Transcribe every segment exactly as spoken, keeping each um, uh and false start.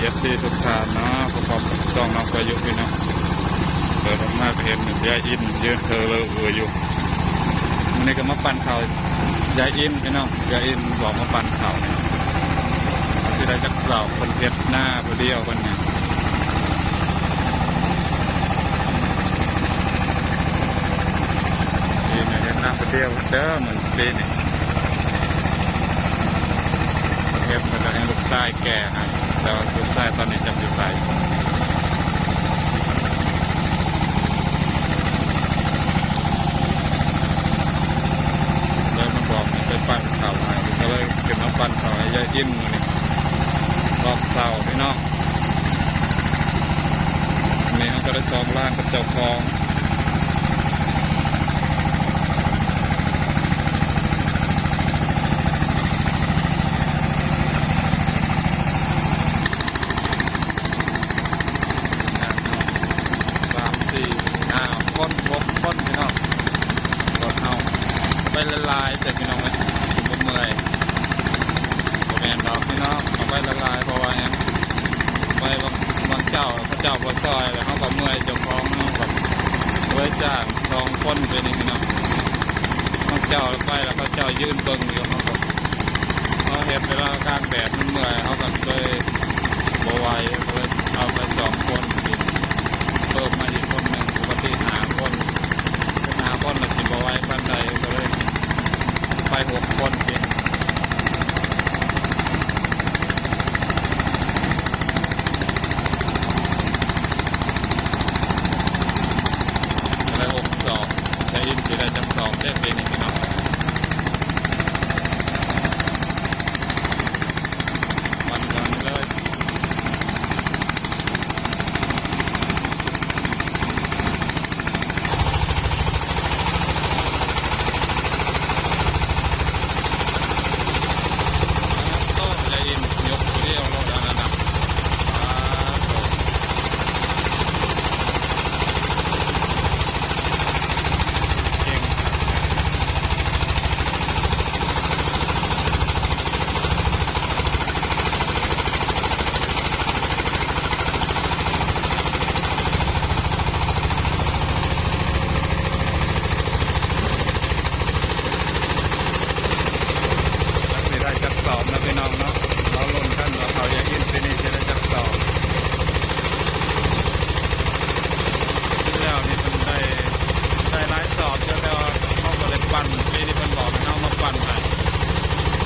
เอฟซีทุกท่านเนาะ พบกับช่องน้องประยุกต์พี่น้อง เปิดออกมาก็เห็นยายอินยืนเธอเลอเอออยู่ วันนี้ก็มาปั่นข้าวยายอินพี่น้อง ยายอินบอกมาปั่นข้าวเนี่ย เอาสิได้จักสอบคนเฮ็ดหน้าผู้เดียวคนเนี่ย ปีนี้เฮ็ดหน้าผู้เดียวเด้อ เหมือนปีนี้ เฮ็ดมาจากให้ลูกชายแก่ให้ แต่ว่าลูกชายตอนนี้จักอยู่ไส เลยมาบอกให้ไปปั่นข้าวให้ ก็เลยขึ้นมาปั่นข้าวให้ยายอินมื้อนี้ รอบเช้าพี่น้อง นี่เขาก็ได้สองล้านกับเจ้าของ สามสี่ห้าคน หกคนพี่น้อง รถเฮาไปหลายๆ แต่พี่น้องเอ้ย บ่เมื่อย บ่แม่นดอกพี่น้อง เอาไปหลายๆ เพราะว่าหยัง ไปบาง บางเจ้าเขาเจ้าบ่ซอย แล้วเฮาก็เมื่อยเจ้าของ เฮาก็เลยจ้างสองคนไปนี่พี่น้อง บางเจ้าไปแล้วเขาเจ้ายืนเบิ่งอยู่ เฮาก็ เฮาเฮ็ดเวลากลางแดดมันเมื่อย เฮาก็เลยบ่ไหว ก็เลยเอาไปสองคน เพิ่มมาอีกคนหนึ่ง ปกติห้าคน เป็นห้าคนแล้วสิบ่ไหวปานใด ก็เลยไปหกคน อะไร หกสอง จะอินสิได้จักสองเด้อปีนี้พี่น้อง มันกันเลย โอ้ย ยายอินยกผู้เดียวโลดอันนั้นน่ะ อ่า โต เก่ง จักสิได้จักสอบนะพี่น้องเนาะ เราลุ้นกันว่าข้าวยายอินปีนี้สิได้จักสอบ ปีที่แล้วนี่เพิ่นได้ ได้หลายสอบอยู่ แต่ว่าเฮาบ่ได้ปั่น ปีนี้เพิ่นบอกให้เฮามาปั่นให้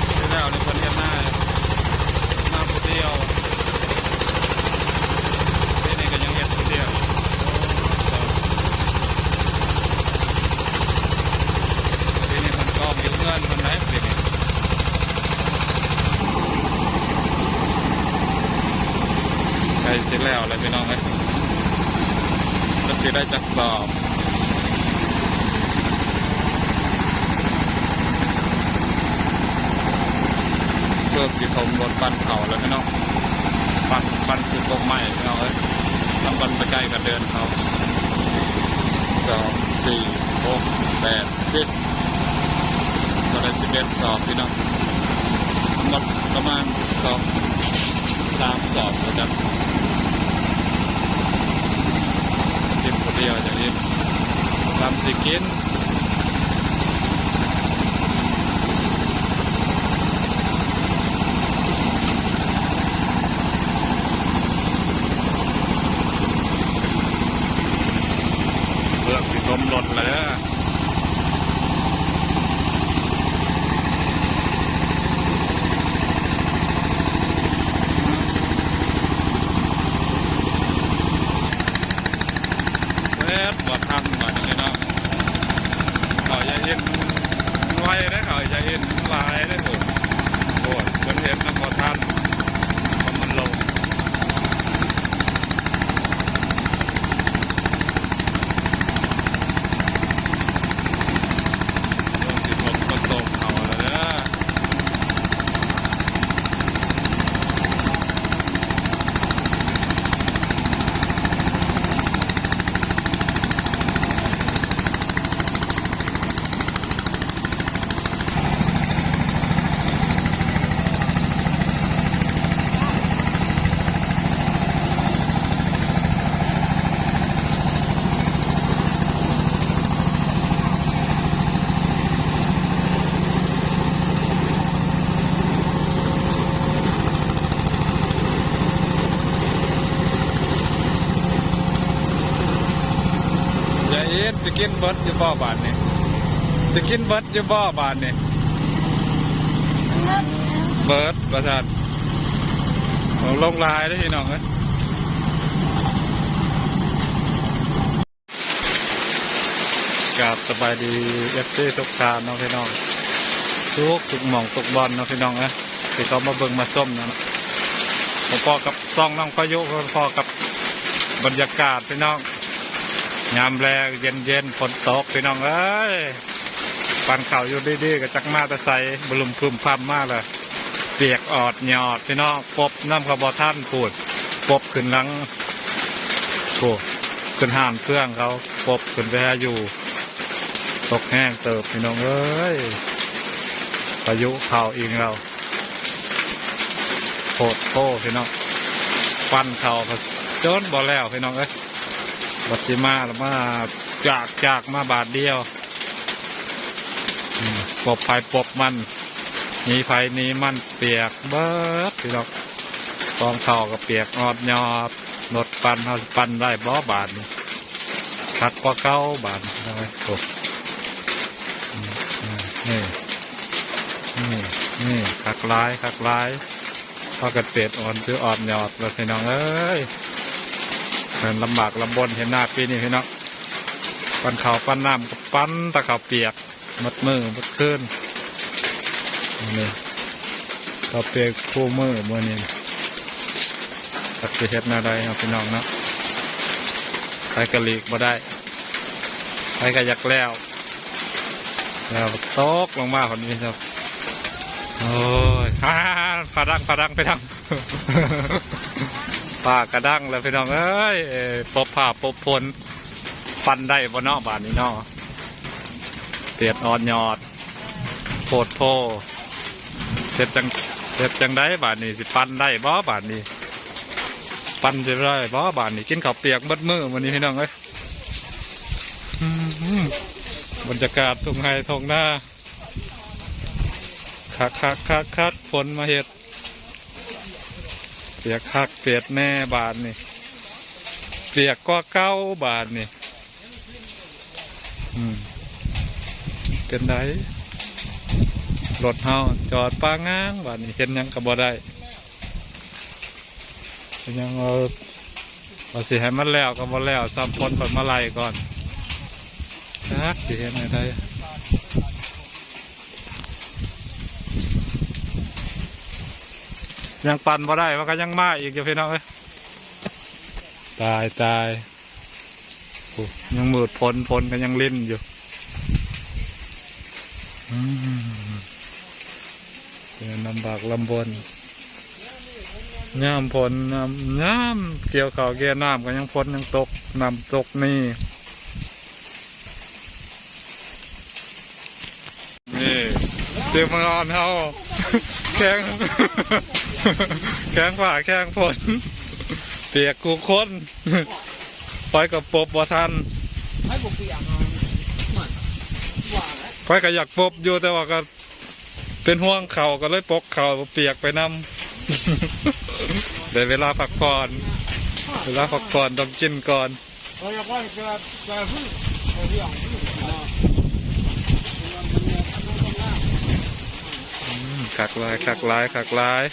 ปีที่แล้วนี่เพิ่นเฮ็ดนา นาผู้เดียว ปีนี้ก็ยังเฮ็ดผู้เดียว ปีนี้เพิ่นกองอยู่เฮือนเพิ่นได้ปีนี้ ใกล้สิแล้วแหละพี่น้องเอ้ย ก็สิได้จักสอบ เพิ่มสิถมรถปั่นข้าวแล้วพี่น้อง ปั่น ปั่นจุดตกไม้พี่น้องเอ้ย มันปั่นไปใกล้กันเดินเขา สอง สี่ หก แปด สิบ ก็ได้สิบเอ็ดสอบพี่น้อง ทั้งหมดประมาณสอง สามสอบนะจ๊ะ กินคนเดียวอย่างนี้ สามสี่กิน เพื่อสิถมรถแล้วเด้อ เฮ็ดบ่ทันบัดนี้เนาะ ข้าวยายอินมันไวเด้อ ข้าวยายอินมันหลายเด้อ โอ้ย โอ้ย เพิ่นเฮ็ดนำบ่ทัน เพราะมันลง สิกินเบิดอยู่บ่บาดนี้ สิกินเบิดอยู่บ่บาดนี้ เบิดประทาน ลงหลายเด้อพี่น้องเอ้ย กราบสบายดี เอฟซี ทุกท่านเนาะพี่น้อง ทุกทุกหม่องทุกบ่อนเนาะพี่น้องเอ้ย ที่เขามาเบิ่งมาชมนะ ผมพอกับซ่องน้องพายุ ผมพอกับบรรยากาศพี่น้อง ยามแลงเย็นๆ ฝนตกพี่น้องเอ้ย ปั่นข้าวอยู่ดีๆ ก็จักมาแต่ไส บลุมพึมพำมาเลย เปียกออดหยอดพี่น้อง ปบน้ำกระบอท่านปูด ปบขึ้นหลัง โอ้ ขึ้นห้านเครื่องเขา ปบขึ้นไปหาอยู่ ตกแห้งเติบพี่น้องเอ้ย พายุเข้าอีกแล้ว โพดโพพี่น้อง ปั่นข้าวก็จนบ่แล้วพี่น้องเอ้ย บัดสิมาแล้วมาจากจากมาบาทเดียว อืม ปบไผปบมัน หนีไผหนีมัน เปียกเบิดพี่น้อง กองข้าวก็เปียกออดหยอด รถปั่นเฮาสิปั่นได้บ่บาดนี้ คักกว่าเก่าบาดนี้พี่น้องเอ้ย โอ้ อืม อืม นี่ นี่ นี่ คักหลาย คักหลาย พากันเปียกออดคือออดหยอดแล้วพี่น้องเอ้ย เพิ่นลำบากลำบนเฮ็ดนาปีนี้พี่น้อง ปั่นข้าวปั่นน้ำก็ปั่นแต่ข้าวเปียก หมดมื้อหมดคืน นี่ ข้าวเปียกคู่มื้อมื้อนี้ จักสิเฮ็ดแนวใดเนาะพี่น้องเนาะ ไผก็หลีกบ่ได้ ไผก็อยากแล้ว แล้วตกลงมาคนนี้ครับ โอ้ย ฮ่า ฟ้าดัง ฟ้าดัง ไปทาง ฟ้ากระดังแล้วพี่น้องเอ้ย เอ่อ ปบผ้าปบฝน ปั่นได้บ่เนาะบาดนี้เนาะ เปียกออดหยอด โพดโพ เฮ็ดจั่ง เฮ็ดจั่งใดบาดนี้ สิปั่นได้บ่บาดนี้ ปั่นสิได้บ่บาดนี้ กินข้าวเปียกเบิดมื้อมื้อนี้พี่น้องเอ้ย อืม บรรยากาศทุ่งไร่ทุ่งนา คักคักคักคัก ฝนมาเฮ็ด เปียกคักเปียกแน่บาดนี้ เปียกกว่าเก่าบาดนี้ อืม เป็นได รถเฮาจอดปางงางบาดนี้ เฮ็ดหยังก็บ่ได้ เป็นหยัง เอา ว่าสิให้มันแล้วก็บ่แล้ว ซ้ำฝนเพิ่นมาไล่ก่อน จักสิเฮ็ดแนวใด ยังปั่นบ่ได้ มันก็ยังมาอีกอยู่พี่น้องเอ้ย ตาย ตาย โอ้ ยังมืด ฝน ฝนก็ยังรินอยู่ อืม เป็นลำบากลำบน ยามฝน ยาม ยามเกี่ยวข้าวเกี่ยวน้ำก็ยังฝนยังตก น้ำตกนี่ นี่ เตรียมมานอนเฮา แข่ง แข่งฟ้าแข่งฝน เปียกคู่คน ไปกับปบบ่ทัน ให้ผมเปียกเอา มัน ว่าแล้ว ไปก็อยากปบอยู่ แต่ว่าก็เป็นห่วงเขาก็เลยปกเขาเปียกไปนำ ได้เวลาพักผ่อน เวลาพักผ่อนต้องกินก่อน เออ แล้วก็จะ จะพึ่ง เออ ที่หลังพึ่ง อืม คักหลาย คักหลาย คักหลาย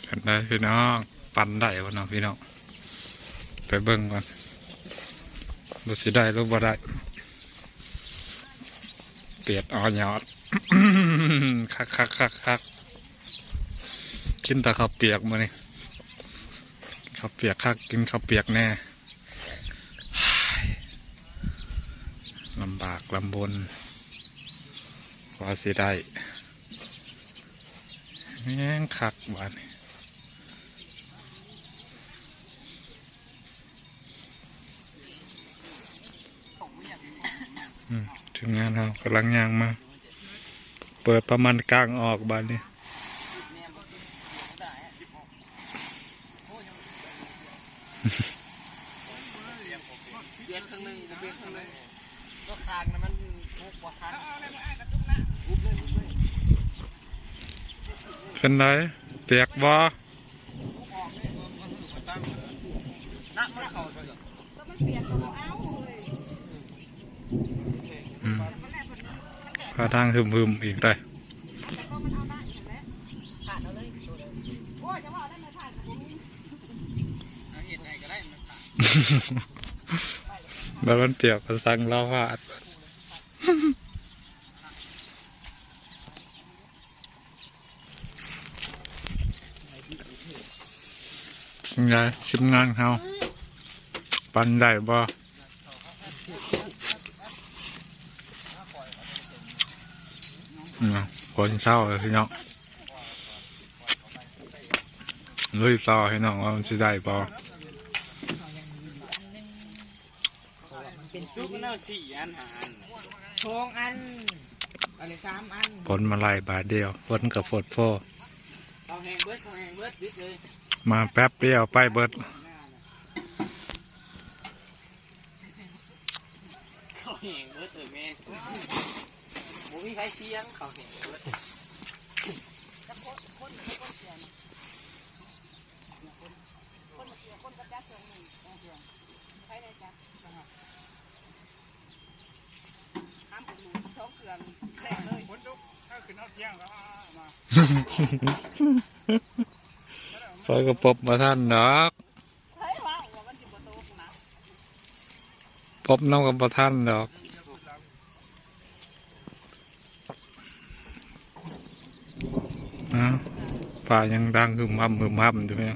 กันได้พี่น้อง ปั่นได้บ่เนาะพี่น้อง ไปเบิ่งก่อน บ่สิได้หรือบ่ได้ เปียกออดหยอด คักคักคักคัก กินแต่ข้าวเปียกมื้อนี้ ข้าวเปียกคัก กินข้าวเปียกแน่ ลำบากลำบน กว่าสิได้ แฮงคักบาดนี้ อืม ทีมงานเรากำลังย่างมา เปิดประมาณกลางออกบาดนี้ เปลี่ยนข้างหนึ่ง เปลี่ยนข้างหนึ่ง ก็คางนะมันทุกบ่ทัน เป็นไร เปียกบ่ น้ำมันเข้าไป อืมพาทางหึมๆอีกได้ เอาเห็ดไหนก็ได้มันขาด แล้วมันเปียกก็สั่งเราพาด ไงทีมงานเขา ปันได้บ่ นะคนเศร้าเลยพี่น้อง ลุยต่อพี่น้องว่ามันสิได้บ่ เป็นซุปมันเอาสี่อันห้าอันสองอันอะไรสามอัน ผลมาไล่บาทเดียว ผลกับโฟดโฟ เขาแหงเบิดเขาแหงเบิดบิดเลย มาแป๊บเดียวไปเบิด เขาแหงเบิดเออแม่นบ่มีใครเสียงเขาแหงเบิด ห้ามผมดูสองเครื่องแรกเลย คนลุกถ้าขึ้นเอาเที่ยงแล้วมา พอยก็ปบมาท่านดอก เฮ้ยว่าว่ามันสิบ่ตกนะ ปบน้ำกับบ่ท่านดอกนะป่ายังดังหึมหำหึมหำอยู่เนี่ย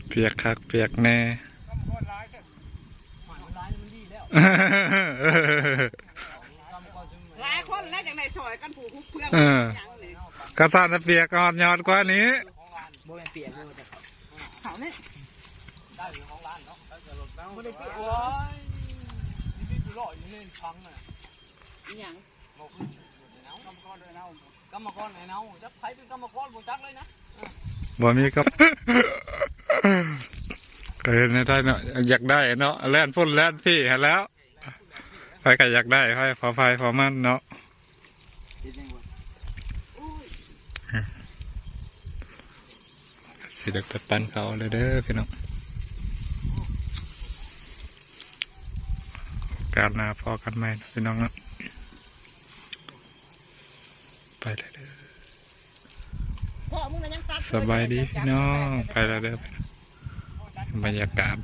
เปียกคักเปียกแน่ หลายคนแล้วจังได๋ซอยกันผู้ฮุบเพื่อน เออ หยังเลย กระสานเปียกอ่อนยอดกว่านี้ บ่แม่นเปียกเลยแต่ เขาเนี่ย ได้อยู่ของร้านเนาะได้จะลดแล้ว บ่ได้เปียก โอ้ยนี่คือรออยู่ในถังน่ะ อีหยัง บอกคืออยู่ในเนา กรรมกรด้วยเนา กรรมกรไหนเนาจะใครเป็นกรรมกรบ่จักเลยนะ บ่มีก็ ก็เห็นในไทยเนาะ อยากได้เนาะ แล่นพุ่นแล่นพี่หั้นแหล้ว ใครก็อยากได้ ใครพอไฟพอมันเนาะ เฮ็ดยังบ่ สิเด็กไปปันเขาเลยเด้อพี่น้อง โอกาสหน้าพ้อกันใหม่นะพี่น้องเนาะ ไปเลยเด้อ พ่อมึงน่ะยังตัด สบายดีพี่น้อง ไปแล้วเด้อ บรรยากาศ